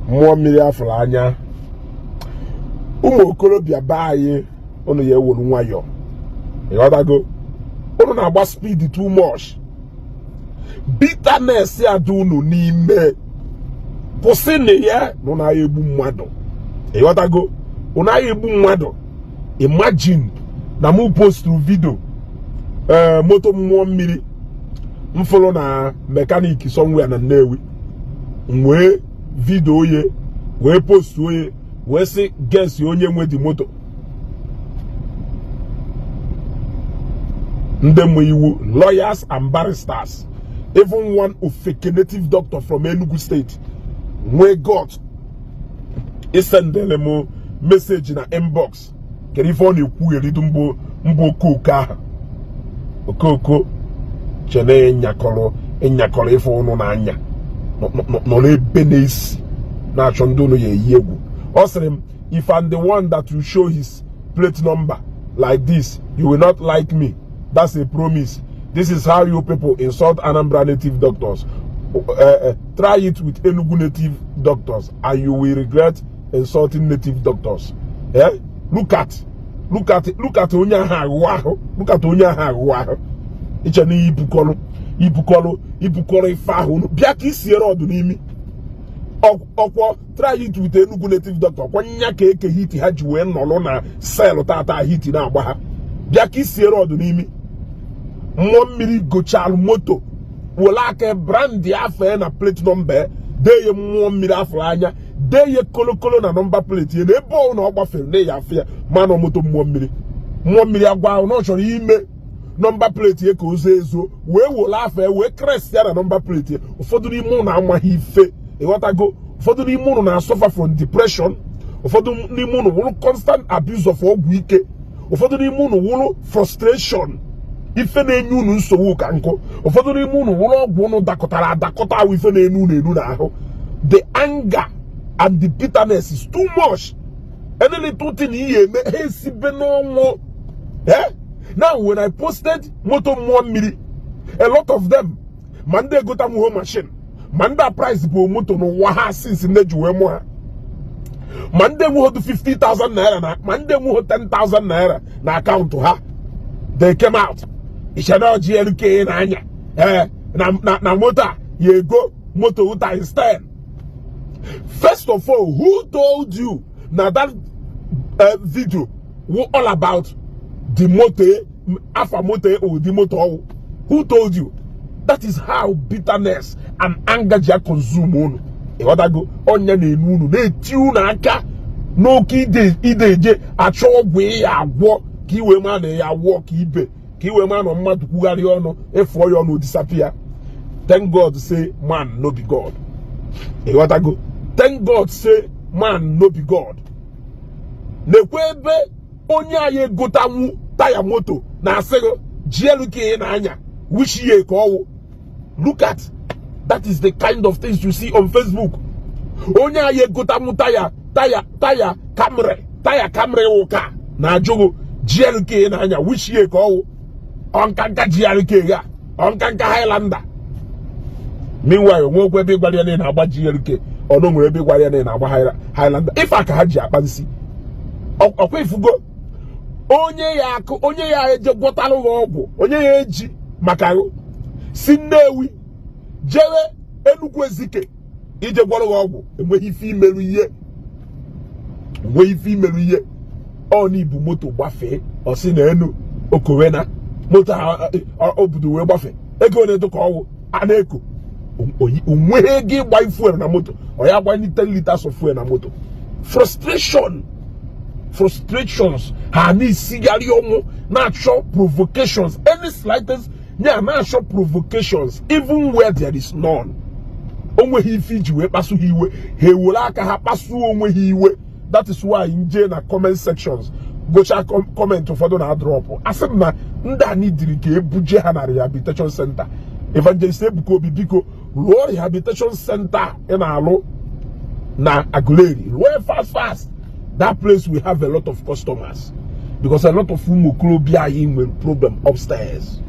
Mmụọ mmiri afụrụ anya, ụmụ okorobịa be anyị, unu ya ewuru nwayọọ. Ịghọtago? Unu na-agba speed too much. Bitterness ya dị unu n'ime, kwụsị na ya na unu agha egbu mmadụ. Ịghọtago? Unu agha egbu mmadụ. Imagine na mụ posturu video, ee, moto mmụọ mmiri m fụrụ na mechanic somewhere na Nnewi. M wee video ye, wee post oye, wee sị, "Guess onye nwe di moto." Ndị mụ iwu, lawyers and barristers, even one ofeke native doctor from Enugu State nwee guts isendele m message na inbox. Kedu ife ọ na-ekwugheridu? Mbụ mbụ, okooko ahụ, okooko chene nyakọrọ ịnyakọrọ ife ụnụ na-anya nọ n'ebe na-esi na-achọ ndị ụnụ ya eyi egwu. Ọ sịrị m, "If I'm the one that will show his plate number like this, you will not like me. That's a promise. This is how you people insult Anambra native doctors. Try it with Enugu native doctors and you will regret insulting native doctors." Eh? Look at, look at, look at onye ahụ aghụghọ ahụ. Look at onye ahụ aghụghọ ahụ. Iche na ibukọrọ ibukọrọ ibukọrọ ife ahụ unu bịa ka isiere ọdụ n'imi ọkwọ. Try it with Enugu native doctor. Ọkwọ nya ka eke hiti ha ji wee nọrọ na cell tata, hiti na-agba ha. Bịa ka isiere ọdụ n'imi. Mmụọ mmiri gochalụ moto, were aka brand afọ na plate number, dee ya mmụọ mmiri afọ anya, dee ya kolokolo na number plate ya, na ebe ọ na ọ gbafere na ya afọ ya ma na moto mmụọ mmiri. Mmụọ mmiri agwa ahụ na ọ chọrọ ime number plate ya ka o zoo ezo, wee were afọ ya wee crest ya na number plate ya. Ụfọdụ n'ime ụnụ amaghị ife. Ịghọtago? Ụfọdụ n'ime ụnụ na-asuffer from depression. Ụfọdụ n'ime ụnụ wụrụ constant abuse of ọgwụ ike. Ụfọdụ n'ime ụnụ wụrụ frustration, ife na-enye unu nsogbu ka nkụ. Ụfọdụ n'ime unu wụrụ ọgwụ unu dakọtara adakọta ahụ, ife na-enu unu enu n'ahụ. The anger and the bitterness is too much. Any little thing ihe eme ha esibe n'ọnwụ. Eh, now when I posted moto mmụọ mmiri, a lot of them, ma ndị egotanwuho machine, ma ndị a price bụ moto n'ụwa ha since nne ji wee mụ ha, ma ndị enweghị 50,000 naira na ma ndị enweghị 10,000 naira na account ha, they came out. Ichena GLK na-anya, ee, na moto a ya ego moto times 10. First of all, who told you na that video wo all about the moto, afa moto or the moto ọwụ? Who told you? That is how bitterness and anger ji consume unu. Ịghọtago? Ọnya na-enu unu, na-eti unu aka n'oke ide ide eje achọ ọgwụ ịya agwọ ka i wee maa na ya agwọ ka ibe, ka i wee maa na mmadụ kwugharịa ọnụ, ịfụọ ya ọnụ, disappear. Thank God say man no be God. Ịghọtago? Thank God say man no be God. Nekwe ebe onye anyị egotanwu taya moto na-asị gị GLK ị na-anya, which year ka ọwụ? Look at that. Is the kind of things you see on Facebook. Onye anyị egotanwu taya Camry, taya Camry ụka na-ajụghị GLK ị na-anya, which year ka ọwụ? Ọnkanka GLK ga ọnkanka Highlander. Meanwhile, onwekwa ebe ịgwara ya na ị na-agba GLK. Ọnụ nwere ebe ịgwara ya na ị na-agba Highlander. Ife a ka ha ji akpa nsi. Ọkwa ifugo onye ya akụ, onye ya eje gwọtalụ gị ọgwụ, onye ya eji maka si Nnewi jewe Enugwu Ezike ije gwọrọ gị ọgwụ, enweghị ife imerụ ihe, enweghị ife imerụ ihe. Ọ na ibu moto gbafee, ọ sị na enu okowe na moto obodo wee gbafee. Ego na-edo ka ọwụ a na-eko, onweghị ego ịgba fuel na moto. Ọ ya gba 10 liters of fuel na moto. Frustration, frustrations ha na-esigharị ọnwụ, na-achọ provocations, any slightest ya na-achọ provocations even where there is none. O nweghị ife iji wee kpasu ha iwe, ha ewere aka ha kpasuo onwe ha iwe. That is why nje na comment sections gụchaa comment ụfọdụ na drop, asị m na ndị a nidiri ka ebuje ha na rehabilitation center. Evangelist Ebuka Obi, biko rụọ rehabilitation center ị na-alụ na Aguleri, rụọ fast fast. That place will have a lot of customers because a lot of ụmụ okorobịa anyị nwere problem upstairs.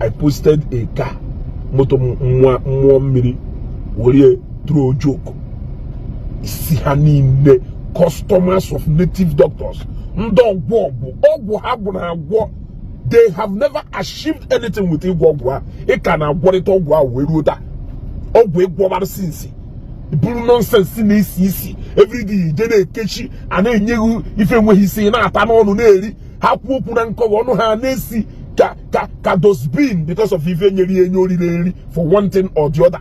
I posted a car, moto mmụọ mmiri, were Throw joke isi ha niile. Customers of native doctors, ndị ọgwụ ọgwụ ọgwụ ha gwụrụ agwọ, they have never achieved anything with ịgwọ ọgwụ ha. Ị ka na-agwọrịta ọgwụ ahụ wee ruo taa. Ọgwụ ịgwọbara since bụrụ nonsense na-esi isi everyday. Ije na-ekechi a na-enye gị ife enweghị isi, na-ata n'ọnụ na-eri. Ha kwuo okwu na nkọwa, ọnụ ha na-esi ka dustbin because of ife nyere ya enye oriri nri for one thing or the other.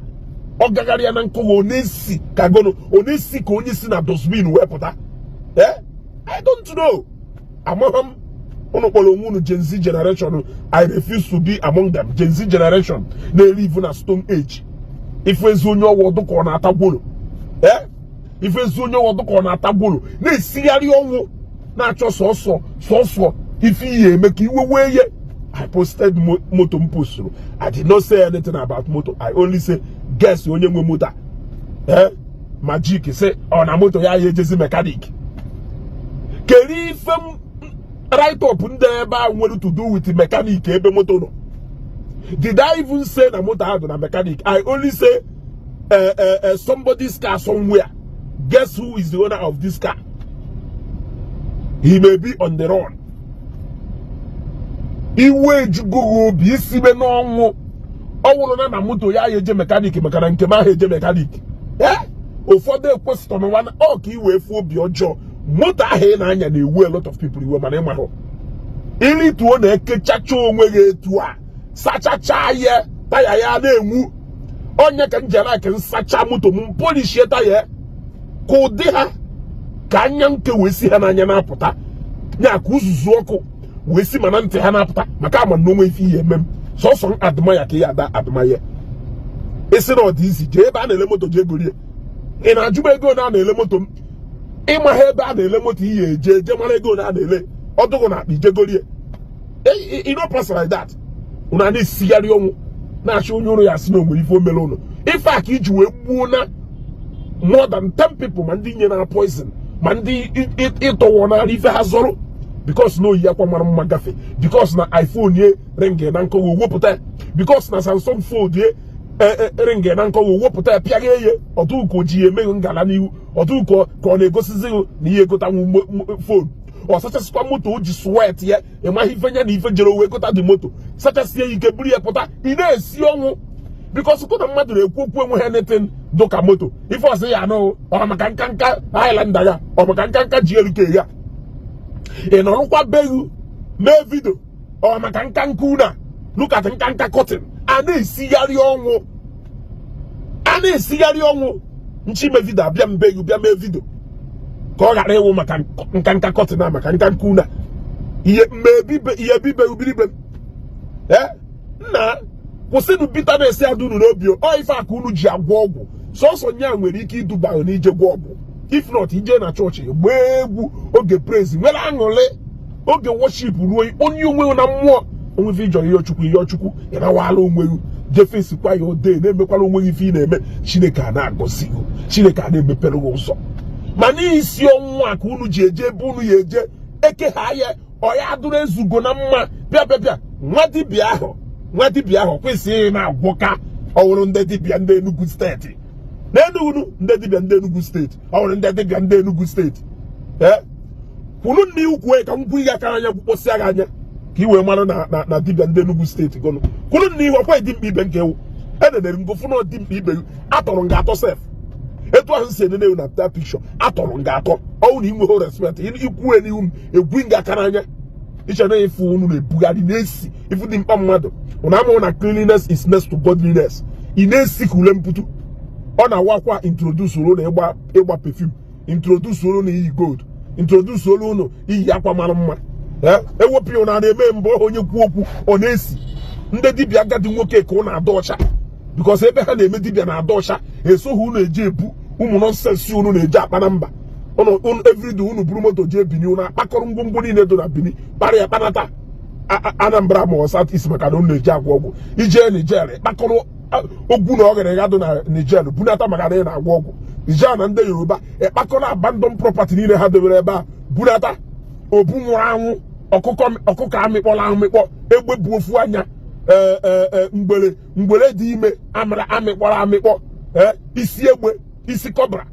Ọ gagharị ya na nkọwa, ọ na-esi ka gono, ọ na-esi ka onye si na dustbin wee pụta. Eh, I don't know, amaghị m. Unu kpọrọ onwe unu Gen Z generation. I refuse to be among them. Gen Z generation na-elive na stone age. Ife ezi onye ọwụ ọdụ ka ọ na-ata gworo. Ee, ife ezi onye ọwụ ọdụ ka ọ na-ata gworo, na-esigharị ọnwụ, na-achọ sọsọ sọsọ ife ihe eme ka iwe wee ye. I posted moto m posturu. I did not say anything about moto. I only say, "Guess onye nwe moto a." Ee, Magic sị ọ na moto ya ya ejezi mechanic. Kedu ife m write up ndị ebe a nwere to do with mechanic ebe moto nọ? Did I even say na moto ahụ dị na mechanic? I only say somebody's car somewhere. Guess who is the owner of this car? He may be on the run. Iwe ejugo obi isibe n'ọnwụ. Ọ wụrụ na moto ya ya eje mechanic, maka na nke m ahụ eje mechanic. Eh, ụfọdụ ekwesịtọ n'ụwa ọ ka i wee fụ obi ọjọọ. Moto ahụ ị na-anya na-ewu a lot of people iwe, mana ịmahụ ilituo na-ekechacha onwe gị etu a, sachacha ya, taya ya na-enwu. Onye ka m ji like nsacha moto m, polishie taya ka ụdị ha, ka anya nke wee si ha n'anya na-apụta ya, ka uzuzu ọkụ wee si mana ntị ha na-apụta, maka ama na onwe ife ihe eme m sọsọ m admire ka ihe ada admire. Isi na ọ dị isi jee ebe a na-ele moto, jee gorie. Ị na-ajụba ego na a na-ele moto m? Ịma ha ebe a na-ele moto, ihe eje eje mara ego na a na-ele ọdụgụ na akpa, ijegorie. You no pass like that. Unu a na-esigharị ọnwụ, na-achọ onye ụrụ ya asị na onwere ife o mere ụnụ. Ife a ka iji wee gbuo na more than 10 people, ma ndị nyere na poison, ma ndị ịtọwọ n'ala ife ha zọrọ, because na oyi akwa mara mma gafe, because na iPhone ye ring na nkọwa, wepụta ya, because na Samsung Fold ye ring na nkọwa, wepụta ya, pịagha ye ọdụ ka o ji ya emeghị ngala n'ihu ọdụ ka ọ na-egosizi na ihe egotanwu phone. Ọ sachasịkwa moto o ji sweat ya, ịmaghị ife nya na ife jere wee gota dị moto, sachasịa ya ike, buru ya pụta. Ị na-esi ọnwụ because kụ na mmadụ na-ekwu okwu enweghị anything dụka moto. Ife ọsị ya anụ ọ maka nkanka Highlander ya, ọ maka nkanka GLK ya. Ị nọrọkwa beghị mee video, ọ maka nkanka una. Look at nkanka curtain. A na-esigharị ọnwụ, a na-esigharị ọnwụ. Nchi ime video, abịa mbe gị bịa mee video ka ọ ghara ịwụ maka nkanka curtain a, maka nkanka una ihe mmebibe ihe bibe ubiribe. Ee nna, kwụsịnụ bitterness ya dị unu n'obi. Ọ ife a ka unu ji agwọ ọgwụ. Sọsọ nya nwere ike iduba ahụ n'ije gwọ ọgwụ. If not, ije na chọọchị, gbaa egwu oge praise, nwere aṅụrị oge worship, ruo onye onwe na mmụọ onwe ife ịjọrọ ihe Chukwu, ihe Chukwu ịrawala onwe gị, jefesikwa ya ode, na-emekwala onwe gị ife ị na-eme. Chineke a na-agọzi gị, Chineke a na-emepere gị ụzọ. Ma n'isi ọnwụ a ka unu ji eje ebe unu ya eje eke ha ya, ọ ya dụrụ ezugo na mma. Bịa bịa bịa, nwa dibịa ahụ, nwa dibịa ahụ kwesịghị na-agwọka. Ọwụrụ ndị dibịa ndị Enugu Steeti na Enugu, ndị dibịa ndị Enugu Steeti, ọwụrụ ndị dibịa ndị Enugu Steeti. Ee, kwuru nna ukwu ka m gwu ihe aka anya, gwukpọsịa gị anya ka ị wee mara na dibịa ndị Enugu Steeti gụnụ. Kwuru nna ihu ọkwa dị mkpa ibe nke ewu enenere ngụfụ na dị mkpa ibe atọrọ nga atọ sef. Etu ahụ si enene na that picture, atọrọ nga atọ. Ọwụ na inweghị respect ikwue n'ihu m, egwu nga aka n'anya. Iche na ife unu na-ebugharị na-esi ifu dị mkpa mmadụ. Unu amụrụ na cleanliness is next to godliness. Ị na-esi ka ule mputu ọ na-awakwa. Introduce olu na ịgba perfume, introduce olu na iyi gold, introduce olu unu iyi akwa mara mma. Ewepụ ya na na-eme mbụ onye kwu okwu, ọ na-esi ndị dibịa agadi nwoke ka ọ na-ada ọcha, because ebe ha na-eme dibịa na-ada ọcha. Esoghị unu eji ebu ụmụ nonsense unu na-eji akpa na mba unu. Everyday unu buru moto jee Bini, unu akpakọrọ ngwongwo niile dị na Bini, kpara ya kpanata Anambra ma ọ South East, maka na unu na-eji agwọ ọgwụ. Ijee Niger, kpakọrọ ogwu na ọgịrịga dị na Niger, bunata, maka na ị na-agwọ ọgwụ. Ijee na ndị Yoruba, ịkpakọrọ abandon property niile ha debere ebe a, bunata. Obu nwụrụ anwụ, ọkụkọ amịkpọrọ amịkpọ, egbe bụ ofu anya, ee, mgbere mgbere dị ime amịrị amịkpọrọ amịkpọ. Ee, isi egbe, isi cobra,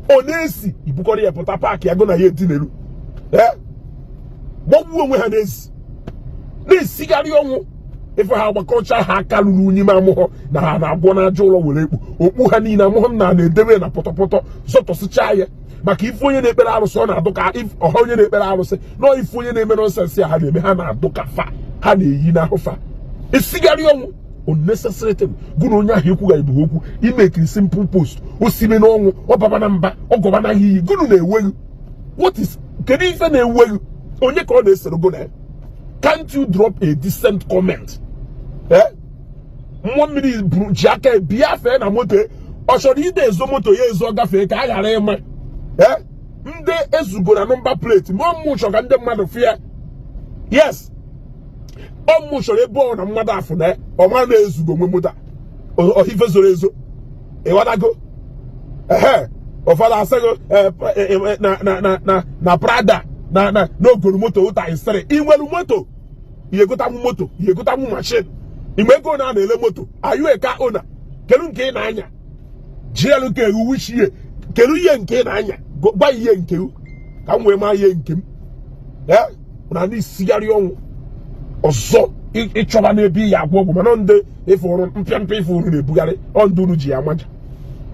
ọ na-esi ibukọrọ ya pụta park ya, go na ya etinelu. Ee, gbagbuo onwe ha n'ezi, na-esigharị ọnwụ. Ife ha gbakọcha ha aka ruru unyi, ma amụghọ na ha na-agwọ n'aja ụlọ, were ekpu okpu ha niile amụghọ m na na-edebe na pọtọpọtọ, zọtọsịchaa ya. Maka ife onye na-ekpere arụsị, ọ na-adụ ka ọha onye na-ekpere arụsị nọọ. Ife onye na-eme nonsense ya ha na-eme, ha na-adụ ka fa ha na-eyi n'ahụ fa esigharị ọnwụ. Unnecessary thing. Gụ na onye ahụ ekwugharịbụ okwu, imekiri simple post, o sime n'ọnwụ, ọ baba na mba, ọ gọba na iyi. Gụnụ na-enweghị what is, kedu ife na-enweghị onye ka ọ na-esere go na ya? Can't you drop a decent comment? Eh, mmụọ mmiri buru ji aka bịa fee na moto, ọ chọrọ ide ezo moto ya ezo gafee ka a ghara ịma. Eh, ndị ezugo na number plate ma ọ mụ chọrọ ka ndị mmadụ fịa. Yes, ọ mụ chọrọ ebe ọ na mmadụ afụ na ọ mara na ezugo nwe moto a, ọhife zoro ezo. Ịghọtago? Ehe, ụfọdụ asịghị na na na na na Prada na na n'ogoro moto ụta isiri. Ị nwere moto, ihe egotanwu moto, ihe egotanwu machine. Igbe ego na na-ele moto ayụ eka ona. Kedu nke ị na-anya? Jielu ka ewu wishie. Kedu ihe nke ị na-anya? Gwa ihe nke m ka m wee maa ihe nke m. Ee, na ndị sigharị ọnwụ ọzọ ịchọba n'ebe ị ya agwọ ọgwụ, mana ndị ịfụrụ mpịampịa ife unu na-ebugharị, ọ ndị unu ji ya amaja.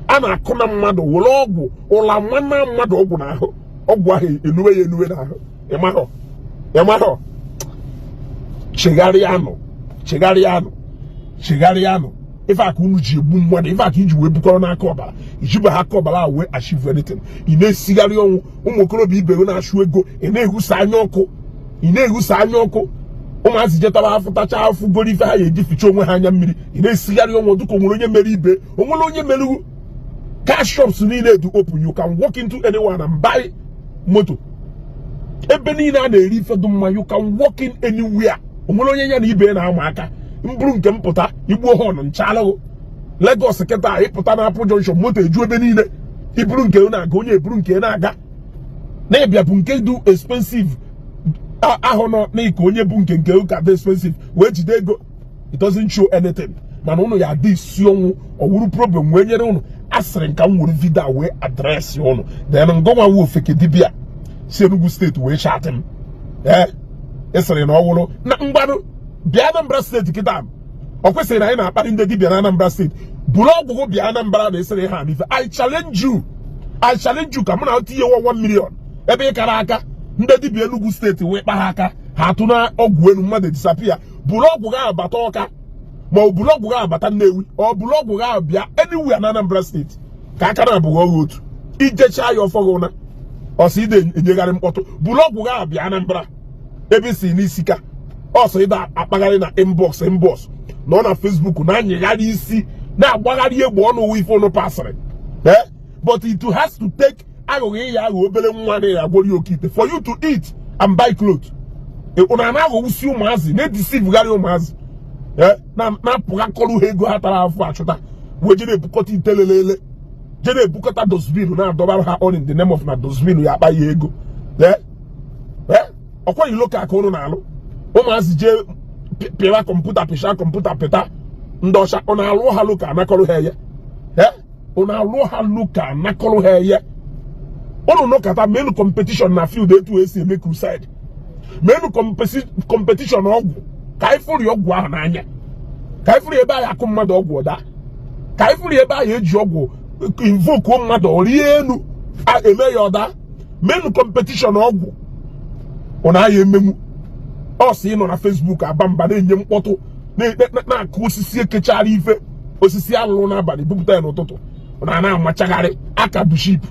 A na-akụ na mmadụ were ọgwụ ụla mmanụ mmadụ ọgwụ n'ahụ, ọgwụ ahụ enuwe ya enuwe n'ahụ. Ịmarọ, ịmarọ. Chegharịanụ, chegharịanụ, chegharịanụ. Ife aka unu ji egbu mmadụ, ife aka iji wee bukọrọ n'aka ọbara, ijibe ha aka ọbara a wee achieve anything. Ị na-esigharị ọnwụ. Ụmụ okorobịa ibe gị na-achụ ego, ị na-ehusa anya ọkụ, ị na-ehusa anya ọkụ. Ụmụazị jetara afụ, tacha afụ, goro ife ha ya eji ficha onwe ha anya mmiri. Ị na-esigharị ọnwụ dịka onwere onye mere ibe, onwere onye merugwu. Cash shops niile dị open, you can walk into anyone and buy moto. Ebe niile a na-eri ife dị mma, you can walk in anywhere. Onwere onye ya na ibe na-ama aka mbụrụ nke mpụta igbuo họn nchalụghụ. Lagos kịta, ịpụta na Apple Junction, moto eju ebe niile. Iburu nke na-aga, onye eburu nke na-aga na-ịbịa bụ nke dị expensive ahụ nọ n'ike, onye bụ nke ụka dị expensive wee jide ego. It doesn't show anything, mana ụnụ ya adị isi ọnwụ, ọwụrụ problem wee nyere ụnụ. Asịrị nka m were video wee address ụnụ. Then ngọnwa wu ofeke dibịa si Enugu Steeti wee chatị m. Ee, ịsịrị na ọ wụrụ na mgbanụ bịa Anambra Steeti kịta. Ọ kwesịrị na anyị na-akparị ndị dibịa na Anambra Steeti. Buru ọgwụgwụ bịa Anambra na ịsịrị ha n'ife. I challenge you, I challenge you, ka mụ na tinye 1 million ebe ị kara aka. Ndị dibịa Enugu Steeti wee kpa ha aka, ha atụ na ọgwụ elu, mmadụ disappear. Buru ọgwụ gị abata Ọka, ma ọ buru ọgwụ gị abata Nnewi, ọ buru ọgwụ gị abịa anywhere na Anambra Steeti, ka aka na abụghị ọgwụ otu ijecha ya ọfọgụ na ọsọ ide enyegharị mkpọtụ. Buru ọgwụ gị abịa Anambra ebe si n'isi ka ọsọ ịda akpagharị na inbox, inbox nọ na Facebook, na-anyịgharị isi, na-agbagharị egbe ọnụ ụwa ife ụnụ pasịrị. Eh, but it has to take aghụghọ ịya aghọ obere nwa na ya agwọrọ oke ite for you to eat and buy clothes. Ụnụ na-aghọgbusi ụmụazị, na-edeceivegharị ụmụazị, na-apụgakọrọ ha ego ha tara afọ achụta, wee jere ebukọta ite lelele, jere ebukọta dustbin na-adọbara ha, all in the name of na dustbin ya akpa ya ego. Ọkwa ilo ka aka ụnụ na-alụ. Ụmụazị jee pịwa kọmputa, pịcha kọmputa, pịta ndị ọcha, ọ na-alụ ha lụ ka anakọrọ ha eye. Ọ na-alụ ha lụ ka anakọrọ ha eye. Ụnụ nọkọta menu competition na field, etu esi eme crusade, menu competition ọgwụ, ka anyị fụrụ ọgwụ ahụ n'anya, ka anyị fụrụ ebe anyị akụ mmadụ ọgwụ ọda, ka anyị fụrụ ebe anyị eji ọgwụ invoke mmadụ rie elu eme ya ọda. Menu competition ọgwụ ọ na-aya emenwu. Ọ sị ịnọ na Facebook aba mba, na-enye mkpọtụ, na-akụ osisi ekechara ife osisi alụrụ n'abalị, bupụta ya n'ụtụtụ, ọ na na-amachagharị aka duship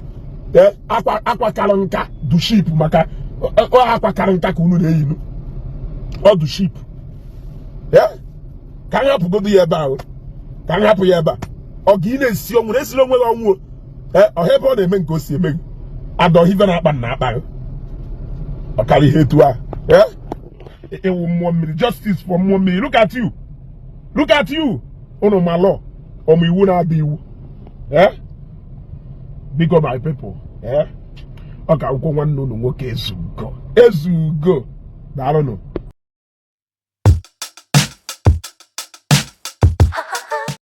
akwa akwa kara nka duship, maka ọ akwa kara nka ka unu na-eyinu ọ duship. Ka anyị hapụgodo ya ebe ahụ, ka anyị hapụ ya ebe a. Ọ ga ị na-esi ọnwụ na-esiri onwe gị ọnwụ. Ọha ebe ọ na-eme nke o si eme gị adọhive na-akpa na akpa gị ọ karịa ihe etu a. Ịwụ mmụọ mmiri, justice for mmụọ mmiri. Look at you, look at you. Unu ma law ọmụ iwu na-adị iwu. Biko, my people, ọ ka akwụkwọ nwanne unu nwoke Ezugo. Ezugo, daalụnụ.